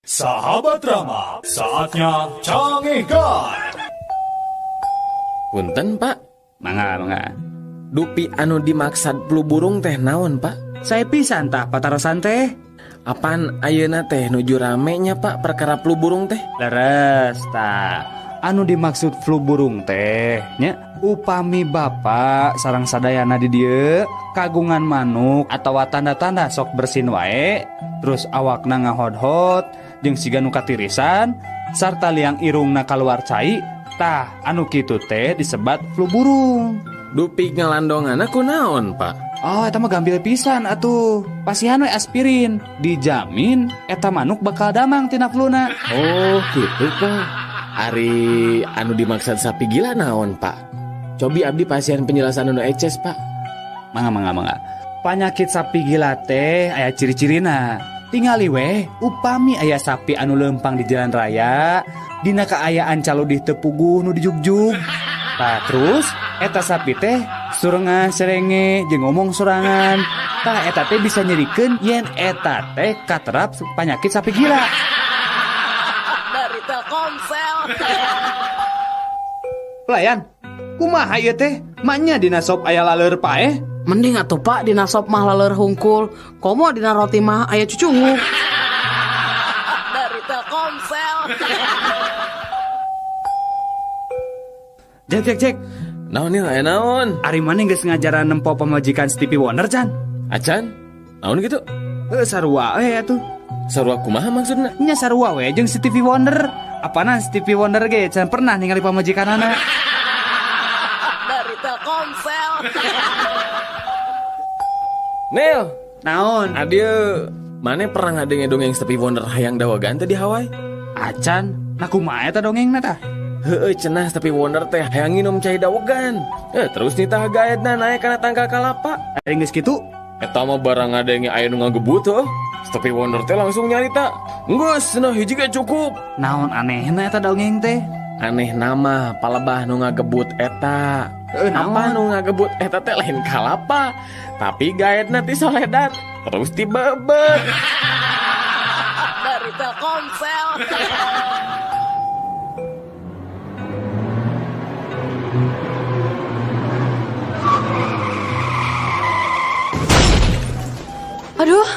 Sahabat Rama, saatnya Cangehgar. Punten, Pak. Mangga, mangga. Dupi anu dimaksad flu burung teh naon, Pak? Sae pisan tah patarosan teh. Apan ayeuna teh nuju rame nya, Pak, perkara flu burung teh? Leres tah. Anu dimaksud flu burung teh nya upami bapak sareng sadayana di dieu kagungan manuk atawa tanda-tanda sok bersin wae, terus awakna ngahodhot jeung siga nu katirisan sarta liang irungna kaluar cai, tah anu kitu teh disebat flu burung. Dupi ngalandonganna kunaon, Pak? Oh, eta mah gampil pisan atuh. Pasihan we aspirin, dijamin eta manuk bakal damang tina fluna. Oh, gitu, Pak. Ari anu dimaksud sapi gila naon, Pak? Cobi abdi pasien penjelasan anu eces, Pak. Mangga, mangga, mangga. Panyakit sapi gila teh aya ciri-cirina. Tingali weh, upami aya sapi anu lempang di jalan raya, dina kaayaan caludih teu puguh nu dijugjug. Tah terus eta sapi teh surengah serenge jeung ngomong sorangan. Tah eta teh bisa nyerikeun yen eta teh katerap panyakit sapi gila. Dari Telkomsel. Pelayan, kumaha ieu teh? Maknya dina sop aya laleur paeh? Mending atuh, Pak, dina sop mah laleur hungkul. Komo dina roti mah aya cucunguk. Dari Telkomsel. Cek, cek, cek. Naon ieu, aya naon? Ari maneh geus ngajaran nempo pamajikan Stevie Wonder can? Acan? Naon kitu? Heuh, sarua we atuh. Sarua kumaha maksudna? Nya sarua we jeung Stevie Wonder. Apana Stevie Wonder ge can pernah ningali pamajikanana. Dari Telkomsel. Nel, naon? Adieu. Mane pernah ngadenge dongeng Stevie Wonder hayang dawagan teh di Hawaii? Acan, nah kumaha eta dongengna tah? Heueuh, cenah Stevie Wonder teh hayang nginum cai dawegan. Terus nitah gaetna naek kana tangkal kalapa. Ari geus kitu? Eta mah barang ngadenge aya nu ngagebut heuh. Stevie Wonder teh langsung nyarita, "Geus, cenah hiji ge cukup." Naon anehna eta dongeng teh? Aneh nama palebah nu ngagebut eta. Apa nu ngagebut eta teh lain kalapa, tapi gaetna ti soledat terus tibebet. Dari Telkomsel. Aduh,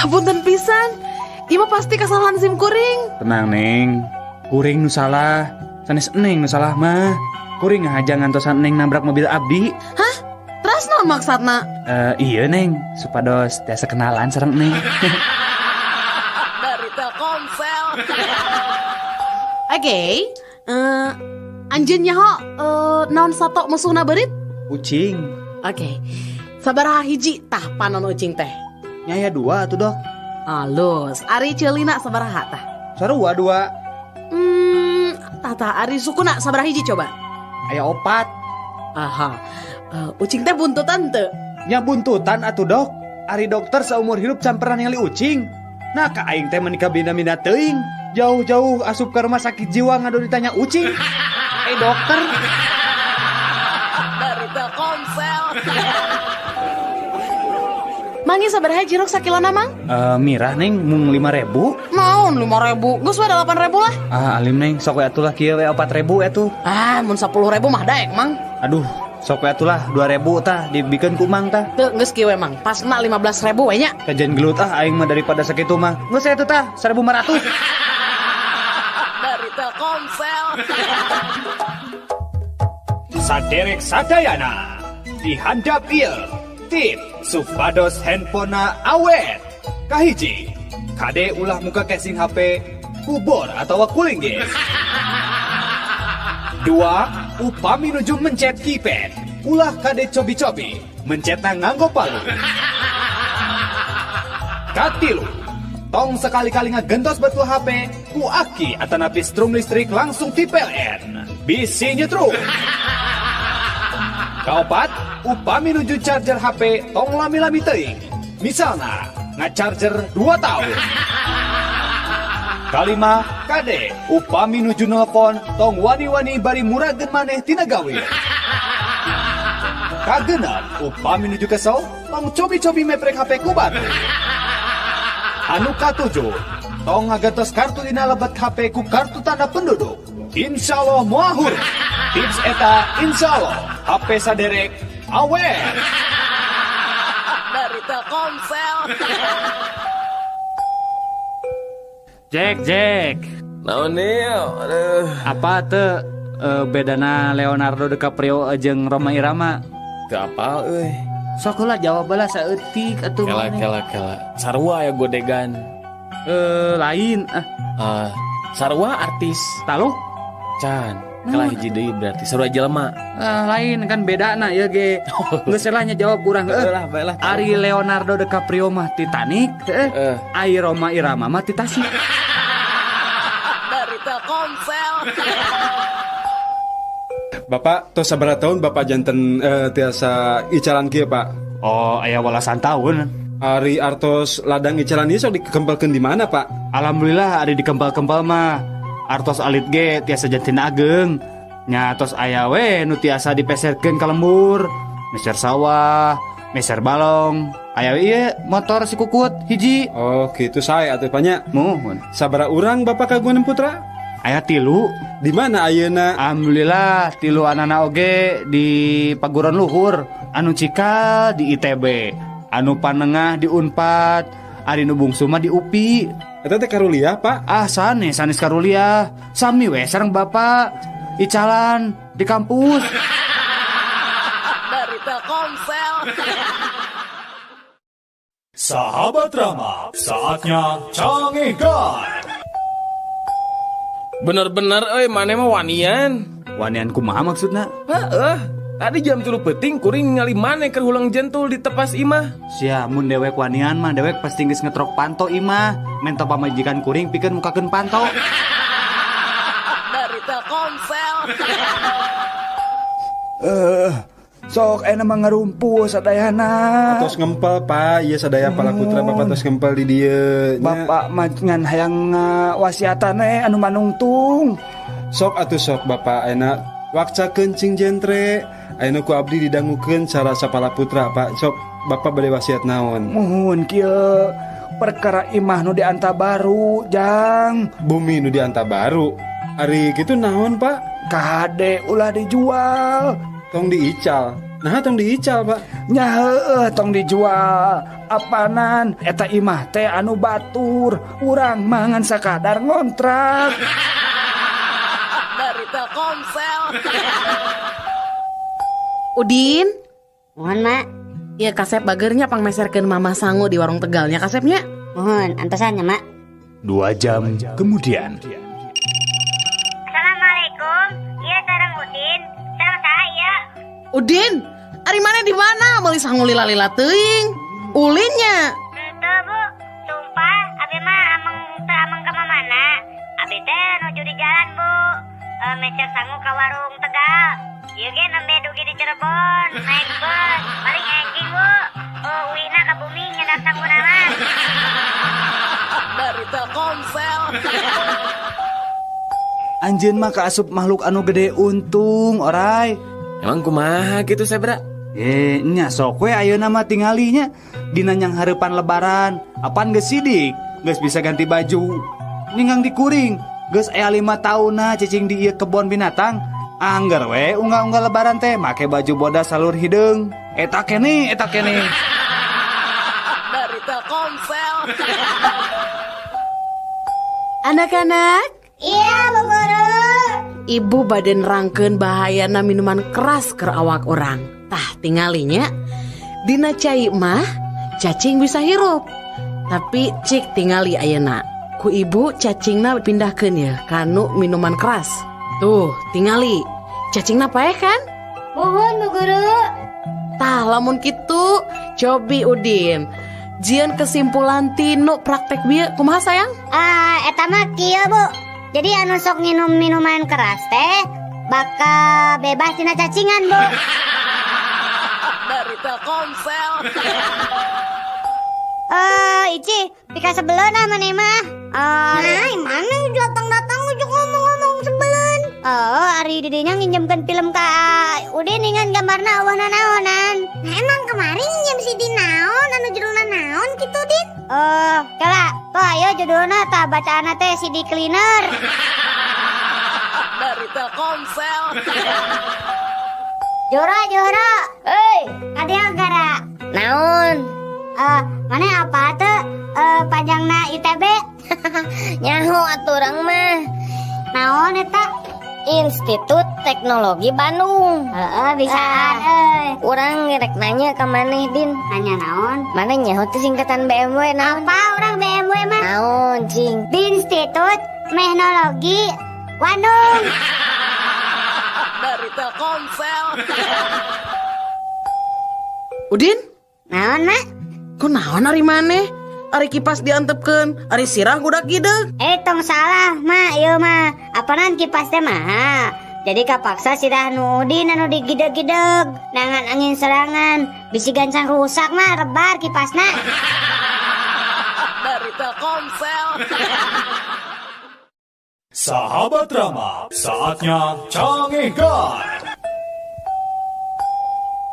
hapunten pisan. Ieu mah pasti kesalahan SIM kuring. Tenang, Neng. Kuring nu salah. Sanes Neng nu salah mah. Kuring ngahaja ngantosan Neng nabrak mobil abdi. Hah? Terus naon maksudna? Iya, Neng, supados tiasa kenalan sareng Neng. Dari Telkomsel. Oke, anjeun nyaho naon sato musuhna beurit? Ucing. Oke. Sabaraha hiji tah panon ucing teh? Nya aya 2 atuh, Dok. Alus, ari ceulina sabaraha tah? Sarua 2. Tah ari sukuna sabaraha hiji coba? Aya 4. Aha. Ucing teh buntutan teu? Nya buntutan atuh, Dok. Ari dokter saumur hidup can pernah ningali ucing. Nah ka aing teh menikah bina-bina teuing. Jauh-jauh asup ke rumah sakit jiwa ngadu ditanya ucing. Dokter. Dari Telkomsel. Mangi sabaraha jeruk sakilona, Mang? Mirah, Neng, mung 5.000. Naon 5.000? Geus we 8.000 lah. Ah, alim, Neng, sok we atuh lah kieu we 4.000 atuh. Ah, mun 10.000 mah daek, Mang. Aduh, sok we atuh lah 2.000 tah dibikeun ku Mang tah. Teu geus kieu we, Mang. Pasna 15.000 we nya. Kajian gelut ah aing mah daripada sakitu mah. Geus atuh tah 1.500. Dari Telkomsel. Saderek sadayana dihandap ieu. Tip supados handphonena awet. Kahiji, kade ulah muka casing HP kubor atau kuling guys. 2, upami nuju mencet keypad, ulah kade cobi-cobi mencetna nganggo palu. Katilu, tong sekali-kali ngagentos betul HP ku aki atanapi strum listrik langsung ti PLN. Bisi nyetrum. Kaopat, upami nuju charger HP tong lami-lami teuing. Misalna ngacharger 2 tahun. Kalima, kade upami nuju nelpon tong wani-wani bari murageun maneh tina gawe. Kagenep, upami nuju kesel tong cobi-cobi meprek HP ku batu. Anu katujuh, Tong ngagantos kartu dina lebet HP ku kartu tanda penduduk. Insya Allah moal hurung. Tips eta insya Allah HP saderek awet. Dari Telkomsel. Jack, Jack. Naon Nil? Aduh. Apa teu bedana Leonardo DiCaprio jeung Rhoma Irama? Teu apal euy. Sok heula jawab heula saeutik atuh. Kela kela kela. Sarua ya godegan. Lain ah. Ah, sarua artis. Taluk? Can. Kela hiji deui berarti sarua jelema. Ah, lain kan bedana ieu ge. Geus lah nya jawab kurang heuh. Lah, bae lah. Ari Leonardo DiCaprio mah Titanic, heuh. Ari Rhoma Irama mah ti Tasik. Dari Telkomsel. Bapak tos sabaraha tahun Bapak janten tiasa icalan kieu Pak? Oh, aya walasan tahun. Ari artos ladang icalan ieu sok dikempelkeun di mana Pak? Alhamdulillah ari dikempel-kempel mah artos alit ge tiasa janten ageng. Nya tos aya we nu tiasa dipeserkeun ka lembur, meser sawah, meser balong. Aya we ieu motor si kukut hiji. Oh, kitu sae atuh Pak nya. Muhun. Sabaraha urang Bapak kagungan putra? Aya 3. Di mana ayeuna? Alhamdulillah 3 anana oge di paguron luhur, anu cikal di ITB, anu panengah di Unpad, ari nu bungsu mah di UPI. Eta teh karuliah, Pak? Ah, sanes, sanes karuliah. Sami we sareng Bapak icalan di kampus. Dari Telkomsel. Sahabat Rama, saatnya canggihkan. Bener-bener euy maneh mah wanian. Wanian kumaha maksudna? Heeh. Tadi jam 3 peuting kuring ningali maneh keur hulang jentul di tepas imah. Sia mun dewek wanian mah dewek pasti geus ngetrok panto imah. Mento pamajikan kuring pikeun mukakeun panto. Dari Telkomsel. Sok ayeuna mah ngarumpul sadayana. Atos ngempel Pak, ieu sadaya pala putra Bapak tos ngempel di dieu. Bapak mah ngan hayang wasiatan anu manungtung. Sok atuh sok Bapak ayeuna wakcakeun cing jentre. Ayeuna ku abdi didangukeun cara sapala putra Pak. Sok Bapak bade wasiat naon? Muhun kieu perkara imah nu dianta baru, Jang. Bumi nu dianta baru. Ari kitu naon Pak? Kade ulah dijual. Tong diical. Nah, tong diical, Pak. Nya heueuh tong dijual. Apanan eta imah teh anu batur, urang mah ngan sakadar ngontrak. Dari Telkomsel. Udin, Mohon, Mak. Iya kasep bagernya pangmeserkeun Mama sangu di warung Tegalnya kasepnya. Mohon, antosan ya, Mak. 2 jam kemudian. Assalamualaikum. Iya sareng Udin. Sareng saya. Udin, ari mana di mana? Meuli sangu lila-lila teuing. Ulinnya. Henteu, Bu. Sumpah, abi mah ameng teu ameng ka mana. Abi teh nuju di jalan, Bu. Meser sangu ka warung Tegal. Ieu ge nembe dugi di Cirebon, naik bus, paling enjing, Bu. Uwina ka bumi nyedak sanguna mah. Dari Telkomsel. Anjeun mah kaasup makhluk anu gede untung, orai. Emang kumaha gitu Sebra? Nya sok we ayeuna mah tingalinya dina nyang hareupan lebaran. Apan geus sidik, geus bisa ganti baju. Ninggang dikuring, geus aya 5 taunna cicing di ieu kebon binatang. Angger we unggal-unggal lebaran teh make baju bodas salur hideung. Eta keneh, eta keneh. Dari Telkomsel. Anak-anak. Iya, Bu Guru. Ibu baden rangkeun bahayana minuman keras keur awak urang. Tah tingalinya dina cai mah cacing bisa hirup. Tapi cik tingali ayeuna. Ku ibu cacingna pindahkeun ya kanu minuman keras. Tuh tingali. Cacingna paeh kan? Muhun Bu Guru. Tah lamun kitu cobi Udin. Jieun kesimpulan tinu praktek bieu kumaha sayang? Eta mah kieu Bu. Jadi anu sok nginum minuman keras teh bakal bebas tina cacingan, Bu. Dari Telkomsel. Ici, pika sebelun ah maneh mah. Nah, mana datang-datang ujuk ngomong-ngomong sebelun. Oh, ari didinya nginjemkeun film ka Udin ingan gambarna eueuh nanaonan. Nah, emang kemarin nginjem si Din naon anu judulna naon kitu, Din? Oh, kala, kok ayo we judulna tah bacaanna teh CD cleaner. Dari Telkomsel. Joro joro. Euy, kadieu gara. Naon? Mana apa tuh panjangna ITB? Nyaho atuh urang mah. Naon eta? Institut Teknologi Bandung. Heeh, bisaan euy. Urang rek nanya ka maneh, Din. Nanya naon? Maneh nyaho teh singkatan BMW naon? Apa urang BMW mah? Naon, cing? Institut Teknologi Bandung. Dari Telkomsel. Udin? Naon, Mak? Ku naon ari maneh? Ari kipas diantepkeun, ari sirah gudak gideg. Tong salah, Mak, ieu mah. Apanan kipas teh mahal. Jadi kapaksa sirah nu Udin anu digideg-gideg. Nangan angin serangan, bisi gancang rusak mah rebar kipasna. Dari Telkomsel. Sahabat Rama, saatnya Cangegan.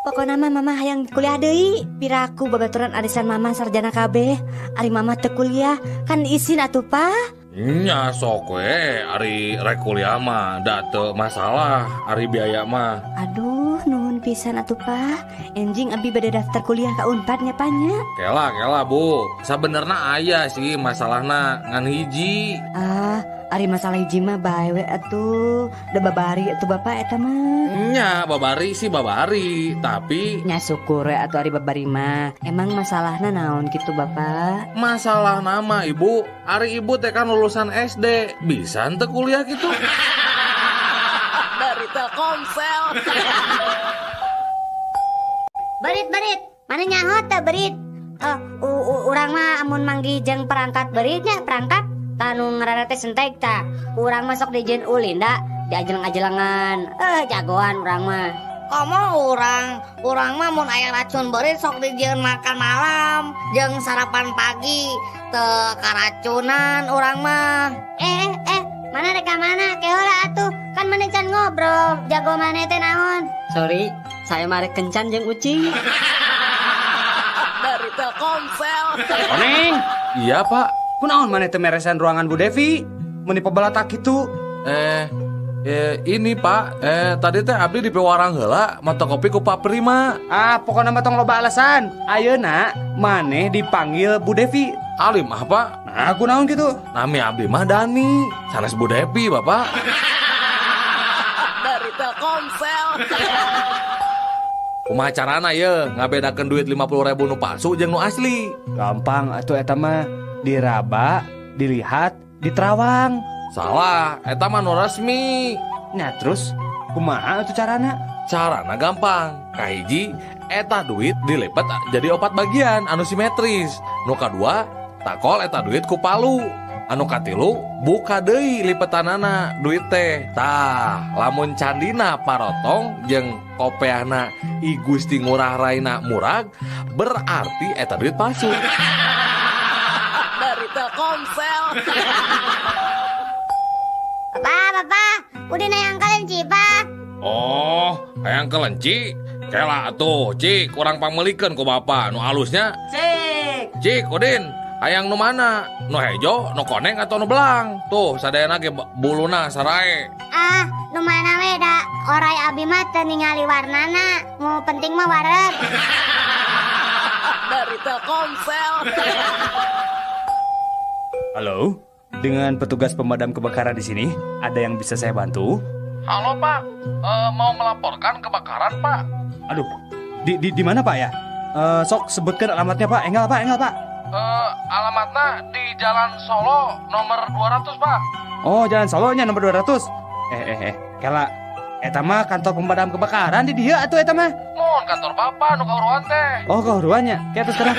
Pokona mah mama hayang kuliah deui. Piraku babaturan arisan mama sarjana kabeh. Ari mama teu kuliah, kan izin atuh, Pak. Nya sok we, ari rek kuliah mah da teu masalah, ari biaya mah. Aduh, nuhun pisan atuh, Pak. Enjing abi bade daftar kuliah ka Unpad nya, Pak nya. Kela kela, Bu. Sabenerna aya sih masalahna ngan hiji. Ah, ari masalah hiji mah bae we atuh. Da babari atuh Bapak eta mah. Nya babari sih babari, tapi nya syukur we atuh ari babari mah. Emang masalahna naon kitu Bapak? Masalah nama Ibu, ari Ibu teh kan lulusan SD, bisa henteu kuliah gitu. Dari Telkomsel. Berit-berit, mana nyaho teh berit? Urang mah amun manggih jeung perangkat beritnya, perangkat tanu ngaranna teh sentek tah. Urang masuk di jeung ulin da, diajeleng-ajelengan. Jagoan urang mah. Komo urang mah mun aya racun beurit sok dijieun makan malam jeung sarapan pagi, teu karacunan urang mah. Mana rek ka mana? Kehola atuh, kan maneh can ngobrol. Jago maneh teh naon? Sorry, saya mah rek kencan jeung ucing. Dari Telkomsel. Koneng. Iya, Pak. Kunaon maneh teu meresan ruangan Bu Devi? Meuni pabalatak kitu. Ini Pak, tadi teh abdi di pewarang heula mata kopi ku Pak Prima. Ah, pokona mah tong loba alasan. Ayeuna maneh dipanggil Bu Devi. Alim ah, Pak. Nah, kunaon kitu? Nami abdi mah Dani, sanes Bu Devi, Bapak. Dari Telkomsel. Kumaha carana ye ngabedakeun duit 50.000 nu palsu jeung nu asli? Gampang atuh eta mah, diraba, dilihat, diterawang. Salah, eta mah nu resmi. Nah terus, kumaha atuh carana? Carana gampang. Kahiji, eta duit dilipet jadi 4 bagian anu simetris. Nu kadua, takol eta duit ku palu. Anu katilu, buka deui lipetanana duit teh. Tah, lamun candina parotong jeung kopeahna I Gusti Ngurah Raina murag, berarti eta duit palsu. Dari Telkomsel. Bapak, bapak, udah hayang kelenci, Pak. Oh, hayang kelenci? Kela atuh, Cik, kurang pangmelikeun ku bapak nu alusnya. Cik. Cik, Udin, hayang nu mana? Nu hejo, nu koneng atau nu belang? Tuh, sadayana ge buluna sarae. Ah, nu mana we da orai abi mah teu ningali warnana. Nu penting mah wareg. Dari Telkomsel. Halo, dengan petugas pemadam kebakaran di sini, ada yang bisa saya bantu? Halo Pak, mau melaporkan kebakaran Pak. Aduh, di mana Pak ya? Sok sebutkan alamatnya Pak. Enggak Pak, enggak Pak. Alamatnya di Jalan Solo nomor 200 Pak. Oh, Jalan Solonya nomor 200. Kela, eta mah kantor pemadam kebakaran di dieu atuh eta mah. Mun kantor Bapak nu kahuruan teh. Oh, kahuruannya. Kayak terus sekarang.